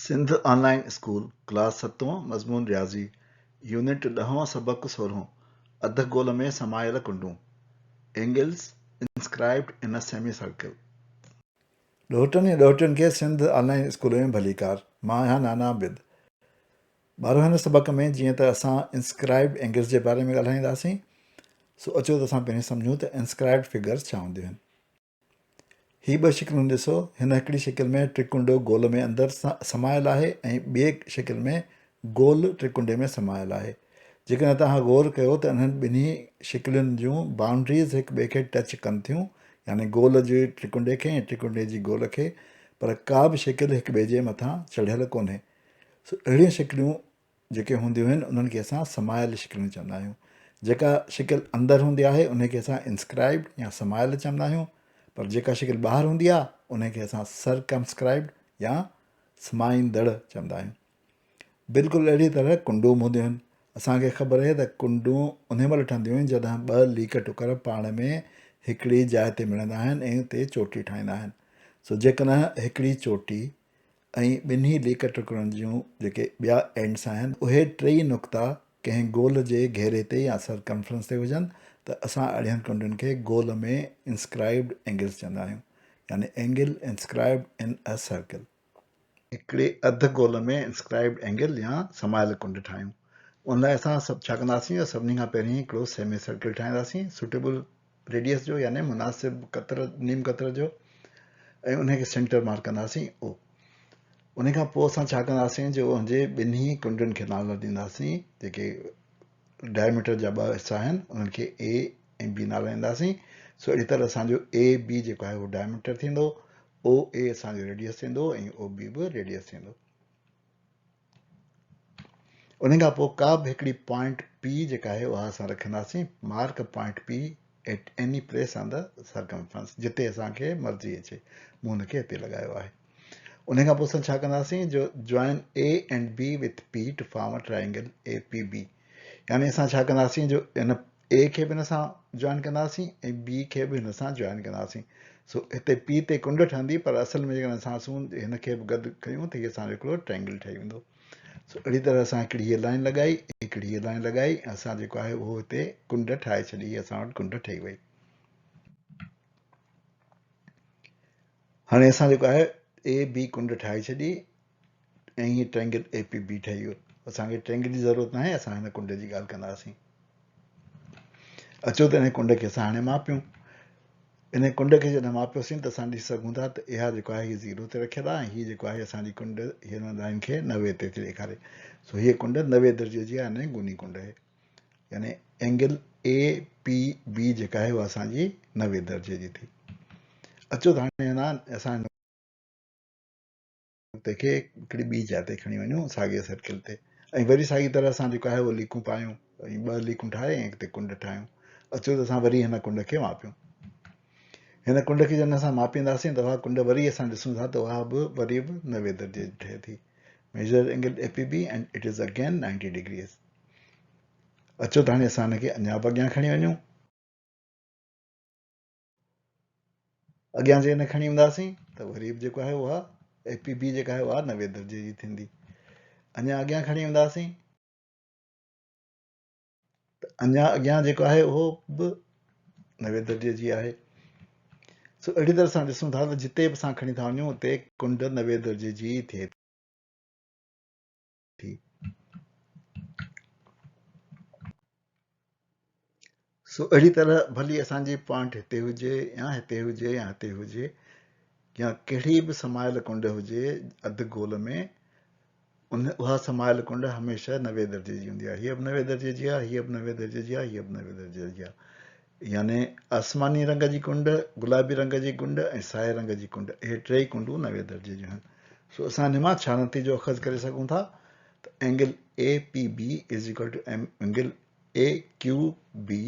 سنڌ آن line school, class ستون، مضمون رياضي، يونٽ ڏهون، سبق سورهون، اڌ گول ۾ سمايل ڪنڊون، Angles Inscribed in a Semicircle. ڏوهٽن ۽ ڏوهٽين کي سنڌ آن لائين اسڪول ۾ ڀليڪار. مان آهيان نانا عابد. ٻارو هن سبق ۾ جيئن ته اسان انسڪرائبڊ اينگلز جي باري ۾ ڳالهائينداسين سو اچو ته اسان پهرين سمجهون ته انسڪرائبڊ فگرز ڇا هونديون آهن. هي ٻه شڪلون ڏسو، هن هڪڙي شڪل ۾ ٽرڪنڊو گول ۾ اندر سمايل آهي ۽ ٻئي شڪل ۾ گول ٽرڪنڊي ۾ سمايل آهي. جيڪڏهن توهان غور ڪيو ته انهن ٻنهي شڪلين جون بائونڊريز هڪ ٻئي کي ٽچ ڪن ٿيون يعني گول جي ٽرڪنڊي کي ۽ ٽرڪنڊي جي گول کي پر ڪا به شڪل هڪ ٻئي جي مٿان چڙهيل ڪونهي. سو اهڙيون شڪليون جيڪي هونديون آهن انهن کي اسان سمايل شڪليون چوندا آهيون. جيڪا شڪل اندر هوندي آهي انهي کي اسان انسڪرائبڊ يا سمايل چوندا آهيون پر جيڪا شڪل ٻاهر هوندي آهي انهي کي اسان سرڪمسڪرائبڊ يا سمائيندڙ چوندا آهيون. بلڪل اهڙي طرح ڪنڊون به هونديون آهن. اسان کي خبر آهي ته ڪنڊون انهي مهل ٺهنديون آهن جڏهن ٻه ليڪ ٽڪر پاڻ ۾ هڪڙي جاء تي ملندا آهن ۽ اتي چوٽي ٺاهيندا آهن. سو جيڪڏهن هڪڙي چوٽي ۽ ٻنهي ليڪ ٽڪرن جون جيڪي ٻيا اينڊس آهن اهي ٽيئي نقطا ڪنهن گول جي گهيري تي يا سرڪمفرنس تي هجن ته اسان اهڙين ڪنڊن کي گول ۾ انسڪرائبڊ اينگلز چوندا آهيون يعني angle inscribed in a circle. هڪڙي اڌ گول ۾ انسڪرائبڊ اينگل يا سمايل ڪنڊ ٺاهيون ان لاء اسان سڀ ڇا ڪنداسين جو سڀني کان پهرين هڪڙو سيمي سرڪل ٺاهينداسين سوٽيبل ريڊيس جو يعني مناسب قطر نيم قطر جو ۽ ان کي سينٽر مارڪ ڪنداسين او ان کان پوء اسان ڇا ڪنداسين جو ان جي ٻنهي ڪنڊن کي نالا ڏينداسين جيڪي ڊائميٽر جا ٻه حصا آهن انهن کي اي ۽ بي نالا ڏينداسين سو اهڙي طرح اسان جو اي بي جيڪو آهي اهو ڊائميٽر ٿيندو او اي اسان جو ريڊيس ٿيندو ۽ او بي به ريڊيس ٿيندو ان کان پوء ڪا به هڪڙي پوائنٽ پي جيڪا آهي اها اسان رکنداسين mark point P at any place on the circumference جتي اسان کي مرضي اچي مون هن کي هتي لڳايو آهي ان کان پوء اسان ڇا ڪنداسين جو join A and B with P to form a triangle A P B يعني اسان ڇا ڪنداسين جو ان اي کي به هن سان جوائن ڪنداسين ۽ بي کي به هن سان جوائن ڪنداسين سو هتي پي تي ڪنڊ ٺهندي پر اصل ۾ جيڪڏهن اسان سون هن کي به گڏ ڪيون ته هي اسان جو هڪڙو ٽرائنگل ٺهي ويندو سو اهڙي طرح اسان هڪڙي هي لائن لڳائي هڪڙي هي لائن لڳائي ۽ اسان جيڪو آهي اهو هتي ڪنڊ ٺاهي ڇڏي هي اسان وٽ ڪنڊ ٺهي وئي هاڻي اسان جيڪو آهي اي بي ڪنڊ ٺاهي ڇڏي ۽ هي ٽرينگل اي پي بي ٺهي ويو. اسان کي ٽرينگل جي ضرورت ناهي، اسان هن ڪنڊ جي ڳالهه ڪنداسين. اچو ته ان ڪنڊ کي اسان هاڻي ماپيون. ان ڪنڊ کي جڏهن ماپيوسين ته اسان ڏسي سگهون ٿا ته اها جيڪو آهي هي زيرو تي رکيل آهي ۽ هي جيڪو آهي اسان جي ڪنڊ هن لائن کي 90 تي ٿي ڏيکاري. سو هيء ڪنڊ 90 درجي جي آهي يعني گوني ڪنڊ آهي. يعني اينگل اي پي بي جيڪا آهي اها اسان جي 90 درجي جي ٿي. اچو ته هاڻي اسان نقطي کي هڪڙي ٻي جاء تي کڻي وڃون ساڳئي سرڪل تي ۽ وري ساڳي طرح اسان جيڪو آهي اهو ليڪون پايون ۽ ٻه ليڪون ٺاهي ۽ هتي ڪنڊ ٺاهيون اچو ته اسان وري هن ڪنڊ کي ماپيون هن ڪنڊ کي جڏهن اسان ماپينداسين ته اها ڪنڊ وري اسان ڏسون ٿا ته اها به وري به 90 درجي جي ٺهي ٿي measure angle A P B and it is again 90 degrees اچو ته هاڻي اسان هن کي اڃا به اڳيان کڻي وڃون اڳيان جيڪڏهن کڻي وينداسين ته وري به جيڪو آهي اها اي پي بي جيڪا آهي اها 90 درجي جي ٿيندي اڃا اڳيان کڻي وينداسين ته اڃا اڳيان جيڪو آهي اهو به 90 درجي جي آهي سو اهڙي طرح سان ڏسون ٿا ته جتي به اسان کڻي ٿا وڃون اتي ڪنڊ 90 درجي جي ئي ٿئي ٿي. سو اهڙي طرح ڀلي اسان جي پوائنٽ هتي هجي يا هتي هجي يا هتي هجي يا ڪهڙي به سمايل ڪنڊ هجي اڌ گول ۾ ان اها سمايل ڪنڊ هميشه 90 درجي جي هوندي آهي هيء به 90 درجي جي آهي هيء به 90 درجي جي آهي هيء به 90 درجي جي آهي يعني آسماني رنگ جي ڪنڊ، گلابي رنگ جي ڪنڊ ۽ سائي رنگ جي ڪنڊ اهي ٽيئي ڪنڊون 90 درجي جون آهن. سو اسان انهي مان ڇا نتيجو اخذ ڪري سگهون ٿا ته angle A P B is equal to angle A Q B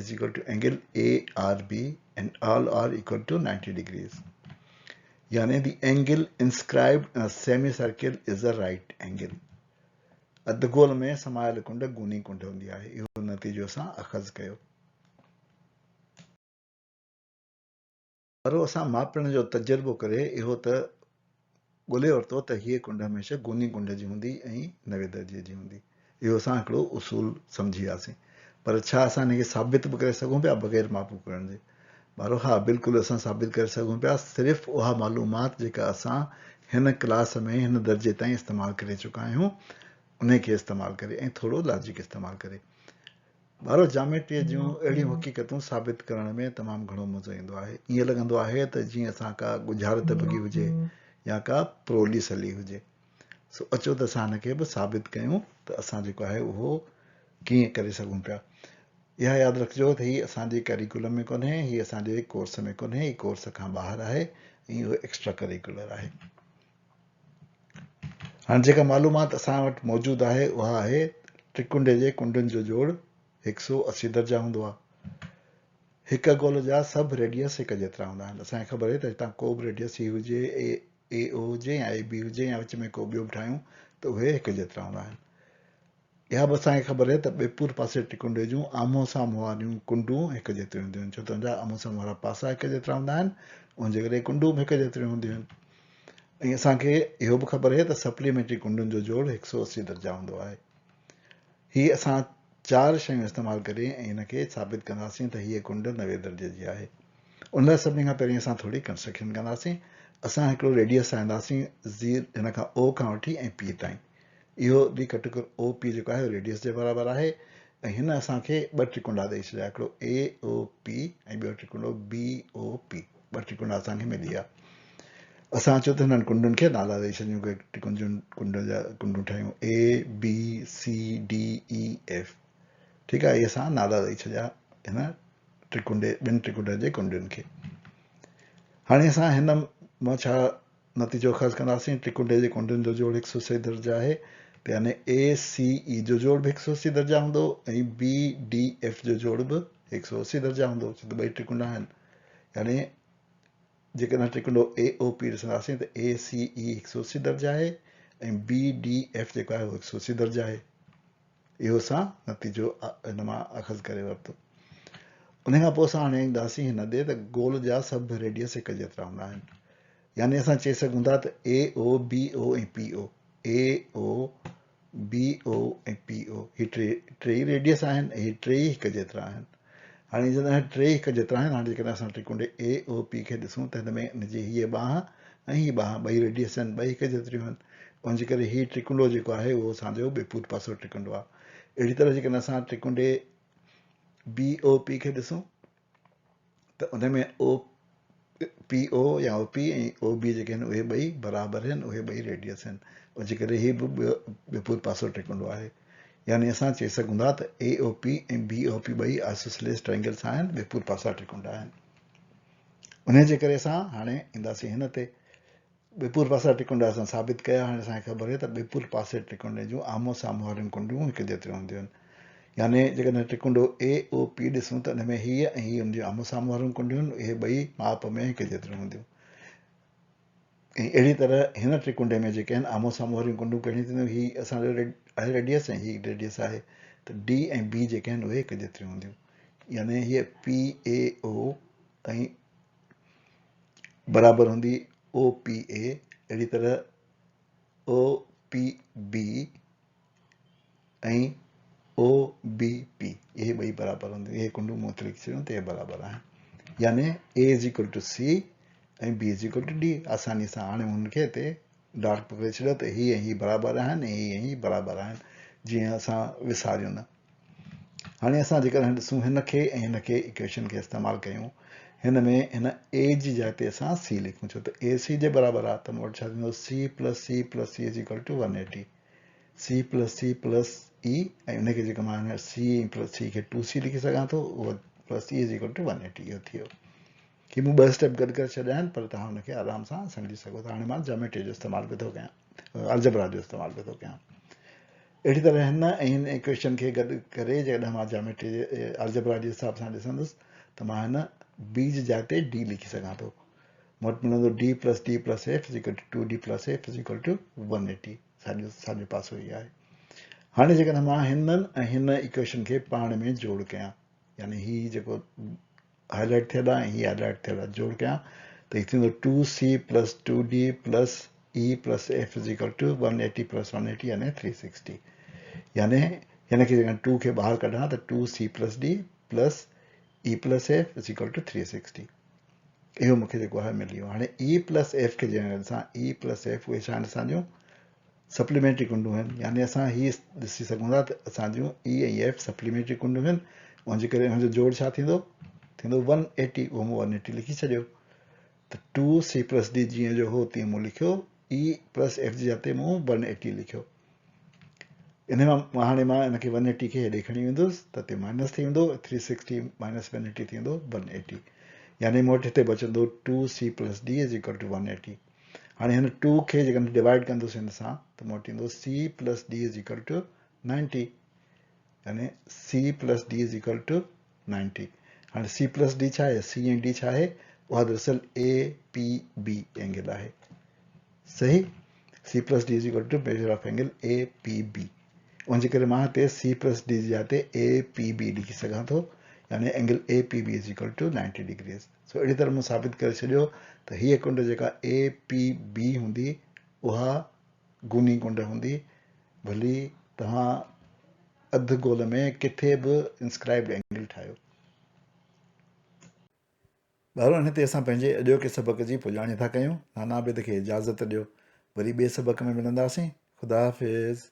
is equal to angle A R B and all are equal to 90 degrees. يعني the angle inscribed in a semicircle is a right angle. اڌ گول ۾ سمايل ڪنڊ گوني ڪنڊ هوندي آهي. اهو نتيجو اسان اخذ ڪيو. پر اسان ماپڻ جو تجربو ڪري اهو ته ڳولي ورتو ته هيء ڪنڊ هميشه گوني ڪنڊ جي هوندي ۽ 90 درجي جي هوندي. اهو اسان هڪڙو اصول سمجهي وياسين. پر ڇا اسان ان کي ثابت به ڪري سگهون پيا بغير ماپون ڪرڻ جي؟ ٻارو ها بلڪل اسان ثابت ڪري سگهون پيا صرف اها معلومات جيڪا اسان هن ڪلاس ۾ هن درجي تائين استعمال ڪري چڪا آهيون انهي کي استعمال ڪري ۽ ٿورو لاجڪ استعمال ڪري. ٻارو جاميٽريء جون اهڙيون حقيقتون ثابت ڪرڻ ۾ تمام گهڻو مزو ايندو آهي. ائين لڳندو آهي ته جيئن اسان ڪا ڳجهارت ڀڳي هجي يا ڪا پرولي سلي هجي. سو اچو ته اسان هن کي به ثابت ڪيون ته اسان جيڪو آهي اهو ڪيئن ڪري سگهون پيا. اها ياد رکجو ته هي اسان جي ڪريڪولم ۾ ڪونهي، هي اسان جي ڪورس ۾ ڪونهي، هي ڪورس کان ٻاهر آهي ۽ اهو ايڪسٽرا ڪريڪولر آهي. هاڻي جيڪا معلومات اسان وٽ موجود آهي اها آهي ٽرڪنڊي جي ڪنڊن جو جوڙ 180 درجا هوندو آهي. هڪ گول جا سڀ ريڊيس هڪ جيترا هوندا آهن. اسان کي خبر آهي ته هتان ڪو به ريڊيس هي هجي، اي او هجي يا اي بي هجي يا وچ ۾ ڪو ٻيو به ٺاهيون ته اهي هڪ جيترا هوندا آهن. اها به اسان کي خبر آهي ته ٻيپور پاسي ٽڪنڊي جون آمهون سامهون واريون ڪنڊون هڪ جيتريون هونديون آهن ڇو ته ان جا آمهون سامهون وارا پاسا هڪ جيترا هوندا آهن ان جي ڪري ڪنڊون به هڪ جيتريون هونديون آهن ۽ اسان کي اهو به خبر آهي ته سپليمينٽري ڪنڊن جو جوڙ 180 درجا هوندو آهي. هي اسان چار شيون استعمال ڪري ۽ ان کي ثابت ڪنداسين ته هيء ڪنڊ 90 درجي جي آهي. ان لاء سڀني کان پهرين اسان ٿوري ڪنسٽرڪشن ڪنداسين. اسان هڪڙو ريڊيس ٺاهينداسين زير هن کان او کان وٺي ۽ پي تائين. اهو the ڪٽڪر او پي جيڪو آهي ريڊيس جي برابر آهي ۽ هن اسان کي ٻه ٽرڪنڊا ڏئي ڇڏيا هڪڙو اي او پي ۽ ٻيو ٽرڪنڊو بي او پي ٻه ٽرڪنڊا اسان کي ملي ويا. اسان اچو ته هنن ڪنڊن کي نالا ڏئي ڇڏيون ڪي ٽرڪنڊن جون ڪنڊن جا ڪنڊون ٺاهيون اي بي سي ڊي اي ايف ٺيڪ آهي اهي اسان نالا ڏئي ڇڏيا هن ٽرڪنڊي ٻن ٽرڪنڊن جي ڪنڊن کي. هاڻي اسان هن مان ڇا نتيجو اخذ ڪنداسين، ٽرڪنڊي جي ڪنڊن جو جوڙ 180 درجا آهي ته يعني اي سي اي جو جوڙ به 180 درجا هوندو ۽ بي ڊي ايف جو جوڙ به 180 درجا هوندو ڇو ته ٻئي ٽرڪنڊا آهن يعني جيڪڏهن ٽرڪنڊو اي او پي ڏسنداسين ته اي سي اي 180 درجا آهي ۽ بي ڊي ايف جيڪو آهي اهو 180 درجا آهي. اهو اسان نتيجو هن مان اخذ ڪري ورتو. ان کان پوء اسان هاڻي اينداسين هن ڏي ته گول جا سڀ ريڊيس هڪ جيترا هوندا آهن. يعني اسان چئي سگهون ٿا ته اي او، بي او ۽ پي او، اي او، بي او ۽ پي او، هي ٽيئي ريڊيس آهن ۽ هي ٽيئي هڪ جيترا آهن. هاڻي جڏهن هي ٽيئي هڪ جيترا آهن، هاڻي جيڪڏهن اسان ٽرڪنڊي اي او پي کي ڏسون ته هن ۾ ان جي هيء ٻانهن ۽ هي ٻانهن ٻئي ريڊيس آهن، ٻئي هڪ جيتريون آهن. ان جي ڪري هي ٽرڪنڊو جيڪو آهي اهو اسان جو ٻيپوت پاسو ٽرڪنڊو آهي. اهڙي طرح جيڪڏهن اسان ٽرڪنڊي بي او پي کي ڏسون ته ان ۾ او پي او يا او پي ۽ او بي جيڪي آهن اهي ٻئي برابر آهن، اهي ٻئي ريڊيس آهن. ان جي ڪري هي به ٻيپوت پاسو ٽرڪنڊو آهي. يعني اسان چئي سگهون ٿا ته اي او پي ۽ بي او پي ٻئي آئسوسيليس ٽرائنگلس آهن، ٻيپوت پاسا ٽرڪنڊا آهن. انهيء جي ڪري اسان هاڻي اينداسين هن تي. ٻيپور پاسا ٽرڪنڊا اسان ثابت ڪيا، هاڻي اسان کي خبر آهي ته ٻيپور پاسي ٽرڪنڊي جون آمهون سامهون واريون ڪنڊيون هڪ جيتريون هونديون آهن. يعني جيڪڏهن ٽرڪنڊو اي او پي ڏسون ته ان ۾ هيء ۽ هيء ان جون آمهون سامهون واريون ڪنڊيون آهن، اهي ٻئي ماپ ۾ هڪ جيتريون هونديون. ۽ اهڙي طرح هن ٽرڪنڊي ۾ جيڪي آهن آمهون سامهون واريون ڪنڊون ڪهڙيون ٿينديون، هي اسان جو آهي ريڊيس ۽ هي ريڊيس آهي ته ڊي ۽ بي جيڪي آهن اهي هڪ جيتريون هونديون. يعني هيء پي اي او ۽ برابر هوندي او پي اي، اهڙي طرح او پي بي ۽ او بي پي اهي ٻئي برابر هونديون. اهي ڪنڊون مون هتي لکي ڇڏيون ته اهي برابر آهن. يعني اي is equal two C ۽ B is equal to D. آساني سان هاڻي هن کي هتي ڊاٽ پڪڙي ڇڏيو ته هي ۽ هي برابر آهن ۽ هي ۽ هي برابر آهن، جيئن اسان وساريون نه. هاڻي اسان جيڪڏهن ڏسون هن کي ۽ هن کي ايڪويشن کي استعمال ڪيون، هن ۾ هن اي جي جاء تي اسان سي لکون ڇو ته اي سي جي برابر آهي ته مون وٽ ڇا ٿيندو C plus C plus C is equal to 180 C plus C plus A ۽ ان کي جيڪو مان سي ۽ پلس سي کي ٽو سي لکي سگهان ٿو اهو plus A is equal to 180 اهو ٿي ويو. هي مون ٻه اسٽيپ گڏ ڪري ڇڏيا آهن پر توهان ان کي آرام سان سمجهي سگهو ٿا. هاڻي مان جاميٽري جو استعمال به ٿو ڪيان، الجبرا جو استعمال به ٿو ڪيان. اهڙي طرح هن ۽ هن ايڪويشن کي گڏ ڪري جيڪڏهن مان جاميٽري جي الجبرا جي حساب سان ڏسندس ته مان هن بي جي جاء تي ڊي لکي سگهان ٿو. مون وٽ ملندو D plus D plus F is equal to two D plus F is equal to 180 ساڄو پاسو ئي آهي. هاڻي جيڪڏهن مان هنن ۽ هن ايڪويشن کي پاڻ ۾ جوڙ ڪيان يعني هي جيڪو هائلائٽ ٿيل آهي ۽ هي هائلائٽ ٿيل آهي جوڙ ڪيان ته هي ٿيندو two C plus two D plus E plus F is equal to 180 plus 180 يعني 360. يعني هن کي جيڪڏهن 2 کي ٻاهر ڪڍان ته 2 C plus D plus E plus F is equal to 360. اهو مون کي جيڪو آهي ملي ويو. هاڻي اي پلس ايف کي جيڪڏهن ڏسان، اي پلس ايف اهي ڇا آهن؟ اسان جون سپليمينٽري ڪنڊون آهن. يعني اسان هي ڏسي سگهون ٿا ته اسان جون اي ۽ ايف سپليمينٽري ڪنڊون آهن، ان جي ڪري ان جو جوڙ ڇا ٿيندو؟ ٿيندو 180. اهو مون 180 لکي ڇڏيو. ته ٽو سي پلس ڊي جيئن جو هو تيئن مون لکيو، اي پلس ايف جي جاء تي مون ون ايٽي لکيو. ان مان هاڻي مان ان کي ون ايٽي کي هيڏي کڻي ويندس ته هتي مائنس ٿي ويندو، three sixty minus one eighty ٿيندو ون ايٽي. يعني مون وٽ هتي بچندو two C plus D is equal to one eighty. هاڻي هن ٽو کي جيڪڏهن ڊوائيڊ ڪندس هن سان ته مون وٽ ايندو C plus D is equal to 90. يعني C plus D is equal to 90. هاڻي سي پلس ڊي ڇا آهي؟ سي ۽ ڊي ڇا آهي؟ اها دراصل اي پي بي اينگل آهي. صحيح؟ C plus D is equal to measure of angle A P B. ان جي ڪري مان هتي سي پلس ڊي جي جاء تي اي پي بي لکي سگهان ٿو، يعني angle A P B is equal to 90 degrees. سو اهڙي طرح مون ثابت ڪري ڇڏيو ته هيء ڪنڊ جيڪا اي پي بي هوندي اها گوني ڪنڊ هوندي، ڀلي توهان اڌ گول ۾ ڪٿي به انسڪرائبڊ اينگل ٺاهيو. ٻارو ان تي اسان پنهنجي اڄوڪي سبق جي پڄاڻي ٿا ڪيون. نانا عابد کي اجازت ڏيو. وري ٻئي سبق ۾ ملنداسين. خدا حافظ.